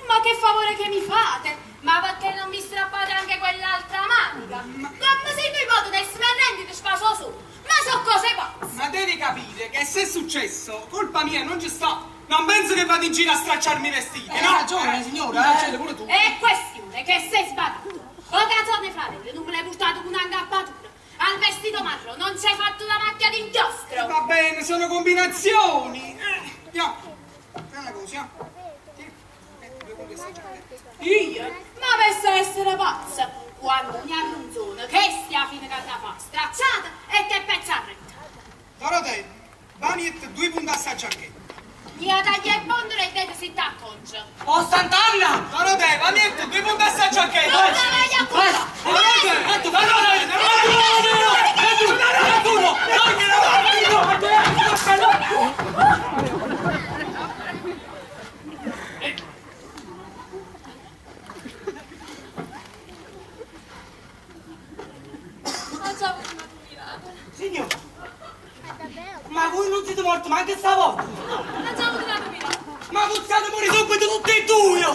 Speaker 3: Ma che favore che mi fate! Ma perché non mi strappate anche quell'altra manica? Come se noi potete smerrendi ti spaso su! Ma sono cose pazze!
Speaker 5: Ma devi capire che se è successo, colpa mia non ci sta. Non penso che vado in giro a stracciarmi i vestiti,
Speaker 2: Hai
Speaker 5: no?
Speaker 2: ragione, signora,
Speaker 5: Hai ragione pure tu.
Speaker 3: È questione che sei sbagliato! O cazzone fratello, non me l'hai portato con un'angappatura! Al vestito marrone non ci hai fatto una macchia d'inchiostro!
Speaker 5: Va bene, sono combinazioni. Andiamo. Fai una cosa, Tieni. Due punti a giacchetta.
Speaker 3: Io? Ma penso essere pazza! Quando mi arrunzona, che stia fine che fa, stracciata e che pezza a retta!
Speaker 5: Dorotea, va due punti a sta giacchetta.
Speaker 3: Mi taglia il fondo e il dito si t'acconcia!
Speaker 2: Oh, Sant'Anna!
Speaker 5: Dorotea, va due punti a sta giacchetta.
Speaker 3: Non te la a culo! Ho già avuto una miracolo.
Speaker 2: Signore, ma voi non siete morti ma anche stavolta!
Speaker 3: Ho già avuto una miracolo.
Speaker 2: Ma possiate morire subito tutti e due!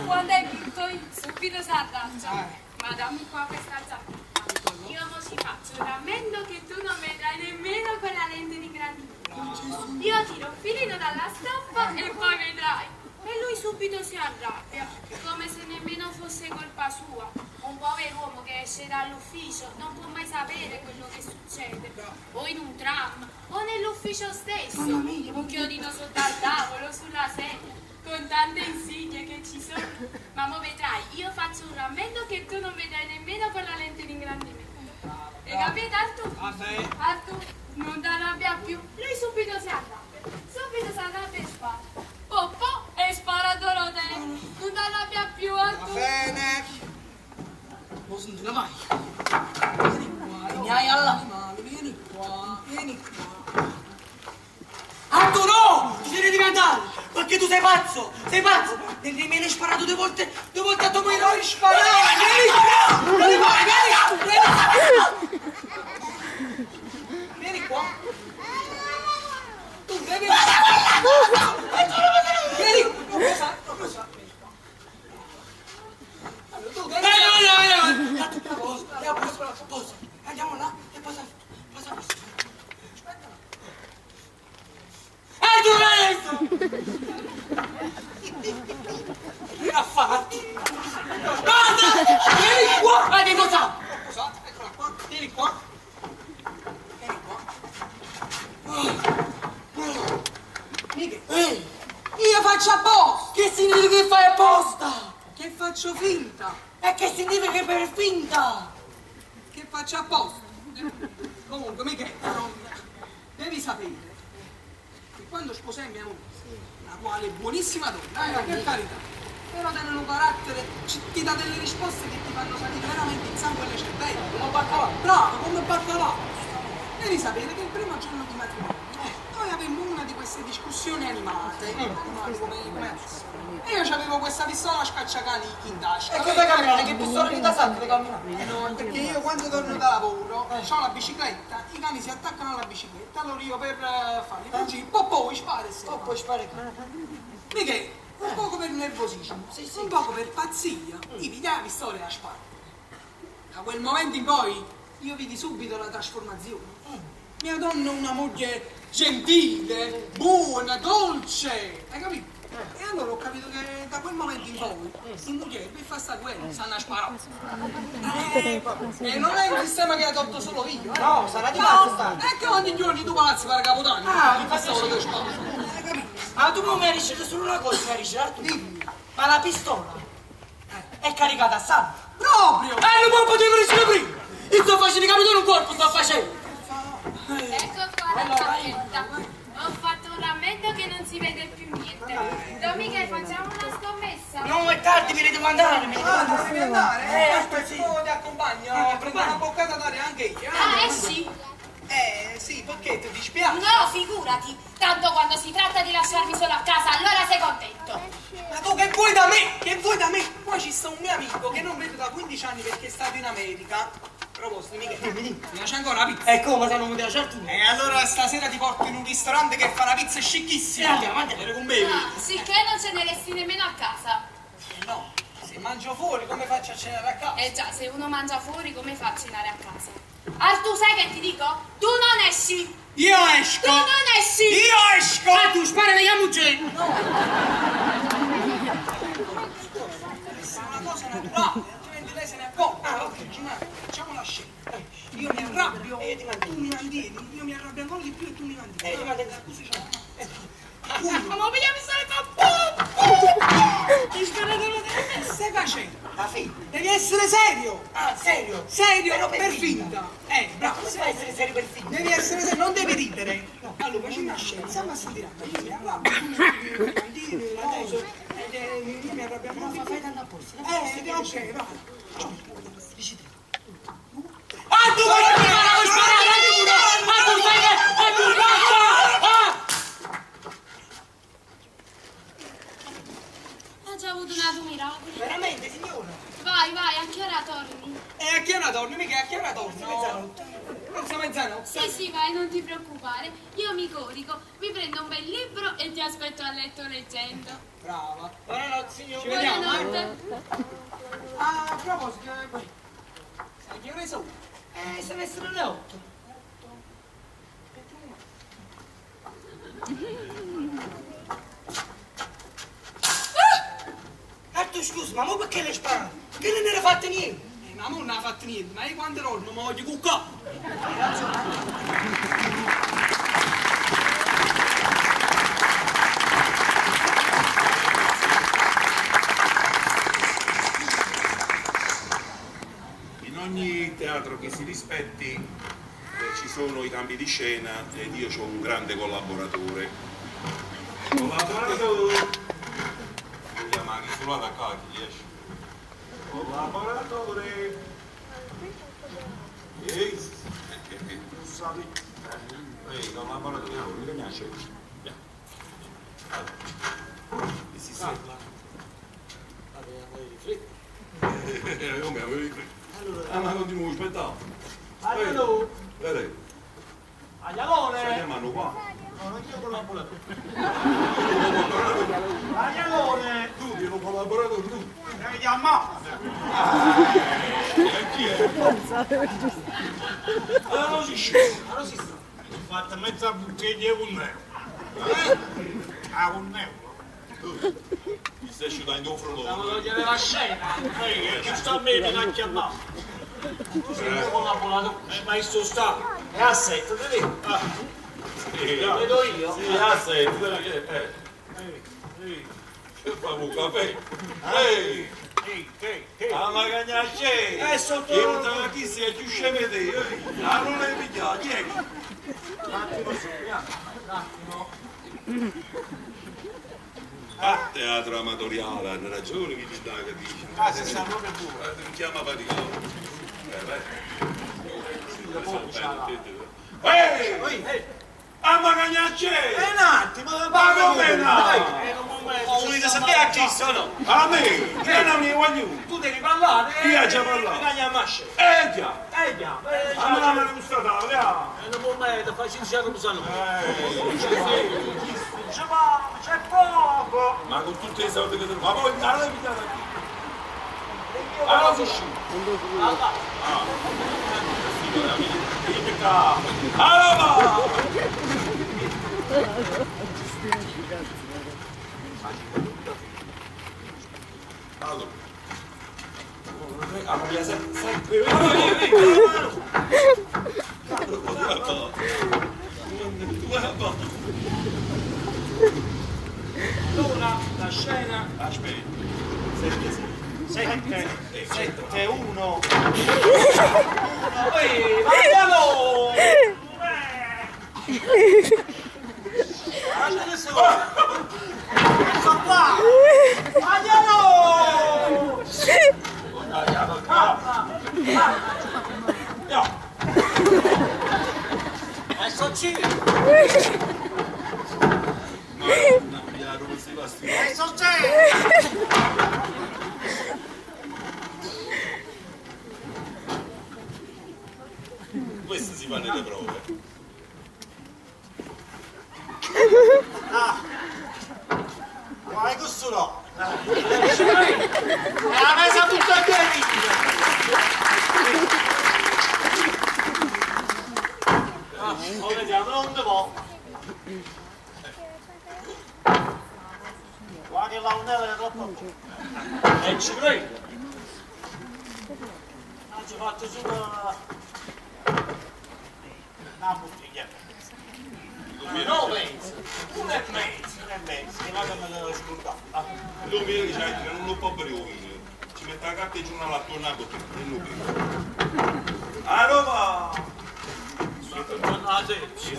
Speaker 3: Quando è brutto io, subito si arrangia. Ma dammi qua questa giacchetta. Io mo ci faccio un rammendo che tu non vedrai nemmeno con la lente di ingrandimento. Io tiro un filino dalla stoffa e poi vedrai. E lui subito si arrabbia, come se nemmeno fosse colpa sua. Un pover'uomo che esce dall'ufficio non può mai sapere quello che succede. O in un tram, o nell'ufficio stesso. Un chiodino sotto al tavolo, sulla sedia, con tante insidie che ci sono. Ma mo vedrai, io faccio un rammendo che tu non vedrai nemmeno con la lente di ingrandimento. E capito Artù?
Speaker 5: Vabbè.
Speaker 3: Artù, non ti arrabbia più. Lui subito si arrabbia. Subito si arrabbia e spara. Popò e spara a Dorotea. Non ti arrabbia più, Artù.
Speaker 5: Va bene.
Speaker 2: Non sentite mai.
Speaker 5: Vieni qua.
Speaker 2: Mi hai alla-
Speaker 5: Male, vieni qua, vieni qua.
Speaker 2: Artù, no! Ti devi diventare! Perché tu sei pazzo! Sei pazzo! Ne me ne hai sparato due volte a tua moglie!
Speaker 5: Non sparare! Vieni qua! Vieni qua, vieni! Vieni qua! Tu devi... Vieni! Non lo sa, non lo sa. Vieni qua. Allora, tu devi...
Speaker 2: Posa, posa, posa. Andiamo là e posa, posa, posa.
Speaker 5: Aspetta.
Speaker 2: Artù, adesso! Che ha fatto? Basta! Vieni qua! Ma che cosa?
Speaker 5: Cosa? Eccola qua. Vieni qua. Vieni qua. Michele,
Speaker 2: Ehi!
Speaker 5: io faccio apposta!
Speaker 2: Che significa che fai apposta?
Speaker 5: Che faccio finta!
Speaker 2: E che significa che per finta?
Speaker 5: Che faccio apposta? Comunque, Michele, non... devi sapere che quando sposai mia moglie, la quale è buonissima donna, per carità, però tiene un carattere, ti dà delle risposte che ti fanno salire veramente il sangue alle cervello.
Speaker 2: Come baccalà.
Speaker 5: Bravo, come baccalà. Devi sapere che il primo giorno di matrimonio, noi avemmo una di queste
Speaker 2: queste discussioni animate, animate come, come adesso. E io avevo questa pistola scacciacani in tasca.
Speaker 5: E cosa camminare? Che pistola di tasacco camminare?
Speaker 2: No, perché io quando torno da lavoro ho la bicicletta, i cani si attaccano alla bicicletta, allora io per farli fuggire, poi sparo e se ne
Speaker 5: Poi spara.
Speaker 2: Michele, un poco per nervosismo, un poco per pazzia, gli piglia la pistola e la spara. Da quel momento in poi io vidi subito la trasformazione. Mia donna è una moglie gentile, buona, dolce, hai capito? E allora ho capito che da quel momento in poi in moglie per fare sta guerra sanno sparare. E non è un sistema che adotto solo io. Eh.
Speaker 5: No, sarà di
Speaker 2: No,
Speaker 5: pazzo sta.
Speaker 2: È che ogni giorno tu palazzi per Capodanno.
Speaker 5: Ah,
Speaker 2: mi fa solo che sparo. Hai capito?
Speaker 5: Ma tu come mi riesci solo una cosa, mi riesci Artù?
Speaker 2: Dimmi.
Speaker 5: Ma la pistola è caricata a salvo.
Speaker 2: Proprio!
Speaker 5: E non potevo riuscire prima! Io sto facendo capitone un corpo, sto facendo!
Speaker 3: Ecco qua la bacchetta. Ho fatto un rammendo che non si vede più niente. Domiche, facciamo una scommessa?
Speaker 5: No, è tardi, mi devo andare, mi devo
Speaker 2: Ah,
Speaker 5: andare.
Speaker 2: devi andare?
Speaker 5: Aspetta, sì.
Speaker 2: Aspetta, ti accompagno, prendo una boccata d'aria anche io. eh.
Speaker 3: Ah, esci?
Speaker 2: Sì, perché ti dispiace?
Speaker 3: No, figurati. Tanto quando si tratta di lasciarmi solo a casa, allora sei contento.
Speaker 2: Ma tu che vuoi da me? Che vuoi da me? Poi ci sta un mio amico che non vedo da 15 anni perché è stato in America. A proposito, Michele, mi piace ancora la pizza?
Speaker 5: E come se non mi piace Artù?
Speaker 2: E allora stasera ti porto in un ristorante che fa una pizza scicchissima.
Speaker 5: Sì, andiamo, andiamo.
Speaker 2: Vieni con me.
Speaker 3: Ah, sicché non ce ne resti nemmeno a casa.
Speaker 2: No, se mangio fuori come faccio a cenare a casa?
Speaker 3: Eh già, se uno mangia fuori, come fa a cenare a casa? Artù, sai che ti dico? Tu non esci!
Speaker 2: Io esco!
Speaker 3: Tu non esci!
Speaker 2: Io esco!
Speaker 5: Artù, spara che chiamo gente!
Speaker 2: Questa è una cosa naturale, altrimenti lei se ne accorge. Ah, ok, Gennaro, facciamo la scelta. Io mi arrabbio
Speaker 5: E io ti mantengo.
Speaker 2: tu mi mantieni, io mi arrabbio ancora di più e tu mi mantieni.
Speaker 5: E io ti mantengo.
Speaker 2: Così c'è.
Speaker 5: Ma mi pigliamo solo Ti sparato la
Speaker 2: Che stai facendo?
Speaker 5: La fine.
Speaker 2: Devi essere serio!
Speaker 5: Ah, serio?
Speaker 2: Serio
Speaker 5: Però
Speaker 2: per finta! Bravo!
Speaker 5: Come si fa a essere serio per finta?
Speaker 2: Devi essere serio, non devi ridere! Allora, facciamo una scelta, stiamo a sentire. Io mi arrabbio, tu mi mantieni, la cosa, io mi arrabbio ancora di
Speaker 5: Ma
Speaker 2: più.
Speaker 5: fai tanto apposta.
Speaker 2: Ok, va.
Speaker 5: Dici te. Artù, ma non mi sparare, Artù! Artù, stai che... Artù, basta! Ah!
Speaker 3: Ho già avuto un altro miracolo.
Speaker 5: Veramente, signora?
Speaker 3: Vai, vai, a che ora torni?
Speaker 2: E a che ora torni? Mica a che ora torni?
Speaker 5: Mezzanotte.
Speaker 2: Forse mezzanotte.
Speaker 3: Sì, sì, vai, non ti preoccupare. Io mi corico, mi prendo un bel libro e ti aspetto a letto leggendo.
Speaker 2: Brava.
Speaker 5: Buonanotte, signora.
Speaker 2: Ci vediamo. eh?
Speaker 3: Buonanotte.
Speaker 2: Ah, a proposito, sai che ore sono?
Speaker 5: Se ne sono le 8. Artù, scusa, ma mo perché le spara? Perché non era fatto niente?
Speaker 2: Ma mo non ha fatto niente, ma io quando dormo mi voglio cuccare.
Speaker 1: In ogni teatro che si rispetti ci sono i cambi di scena ed io ho un grande collaboratore. Collaboratore! Vogliamo anche sulla da qua chi riesce. Collaboratore! Ehi! Ehi, collaboratore, no, mi piace. E si sente. Come avevi fretta? Ah, ma continuo a aspettare.
Speaker 9: Allora,
Speaker 1: Vedi, stai
Speaker 9: Aglialone!
Speaker 1: chiamando qua.
Speaker 9: No, non io collaboratore. Aglialone!
Speaker 1: Tu vieni un collaboratore, tu.
Speaker 9: Devi chiamare!
Speaker 1: E chi è? Ah, non si scende.
Speaker 9: Ho fatto mezza bottiglia di un euro. Ah, un euro?
Speaker 1: Mi stai asciugando un
Speaker 9: Stavo
Speaker 1: frullo.
Speaker 9: togliere la scena. Ehi, che sta a me mi ha chiamato. Tu sei il mio collaboratore. Ma io sto sta. È a 7, te vedi? Ah,
Speaker 1: Sì,
Speaker 9: lo vedo io.
Speaker 1: Sì, a 7, Che fa un caffè? Ehi!
Speaker 9: Ehi, ehi, ehi.
Speaker 1: Ah, ma cagnacce!
Speaker 9: Sotto-
Speaker 1: Io non chi sei, più scemo te! Ah, non l'hai pigliato, chi è?
Speaker 9: Un attimo su, un attimo.
Speaker 1: Ah, teatro amatoriale, hanno ragione chi ti dà che dice.
Speaker 9: Ah, se sta proprio pure.
Speaker 1: Mi chiama Vaticano. Beh.
Speaker 9: Sì, dopo c'ha la-
Speaker 1: Ehi!
Speaker 9: Ehi,
Speaker 1: Ah, ma cagnacce!
Speaker 9: un attimo,
Speaker 1: Come no?
Speaker 9: Ma volete sapere a chi sono?
Speaker 1: A me? Che non mi voglio?
Speaker 9: Tu devi parlare.
Speaker 1: Io già parlato.
Speaker 9: Venga a masce.
Speaker 1: Eh già.
Speaker 9: Eh già.
Speaker 1: A me non mi gusta tavola.
Speaker 9: E non momento, facci dicere cosa no. C'è c'è poco.
Speaker 1: Ma con tutte le soldi che te ma poi allora mi date qui. Allora si scende.
Speaker 9: Allora.
Speaker 1: Allora! Allora. Allora, sempre.
Speaker 9: Allora, la scena.
Speaker 1: Aspetta.
Speaker 9: 7, 7, 1. 1. Ehi, andiamo! Sono qua! Andiamo! Adesso ci! Adesso c'è!
Speaker 1: Queste si fanno le prove.
Speaker 9: Ah! Ma questo no! La messa tutta bene! Ah, vediamo, non devo! Guarda che la unella è troppo! E ci credo! Oggi ho fatto solo una bottiglia. No, mezzo, una e mezzo, una e mezzo, che vado a me lo scordare.
Speaker 1: Tu mi dici che non lo può bere vino. Ci mette la carta di giornale attorno alla bottiglia, non lo bevo. A Roma!
Speaker 9: Ah, sì.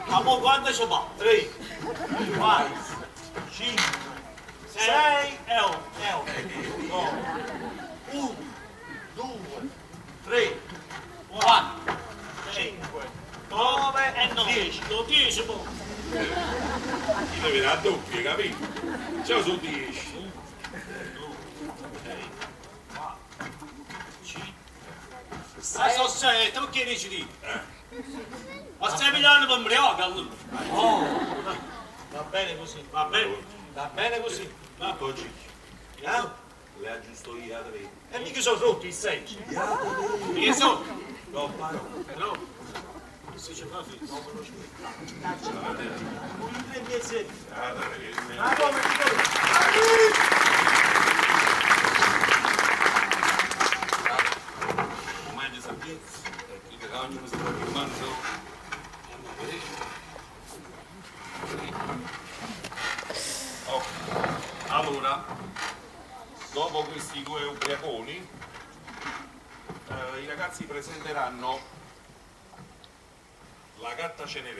Speaker 9: Ma mo quando ci va? 3, 4, 5, 6 e 8, e 8, 9, 1, 2, 3, 4, 5, 9 e 9. 10, no 10 poi.
Speaker 1: Io devo la doppia, capito? Già sono 10.
Speaker 9: 2, 4, 5, 6, sono 7, perché dici di? Ma stai pigliando per ubriaco allora? Oh, va bene così, va bene, va bene così.
Speaker 1: Ma oggi
Speaker 9: Eh?
Speaker 1: le aggiusto io a tre.
Speaker 9: E mica sono rotti i sei. Mica sono.
Speaker 1: No, no.
Speaker 9: No. Se ci fa finta, no, non ci Un tre mesi. Ma come ti
Speaker 1: Mangia sapienza, perché ognuno si trova in mano. Ok, allora, dopo questi due ubriaconi, i ragazzi presenteranno la gatta Cenerentola.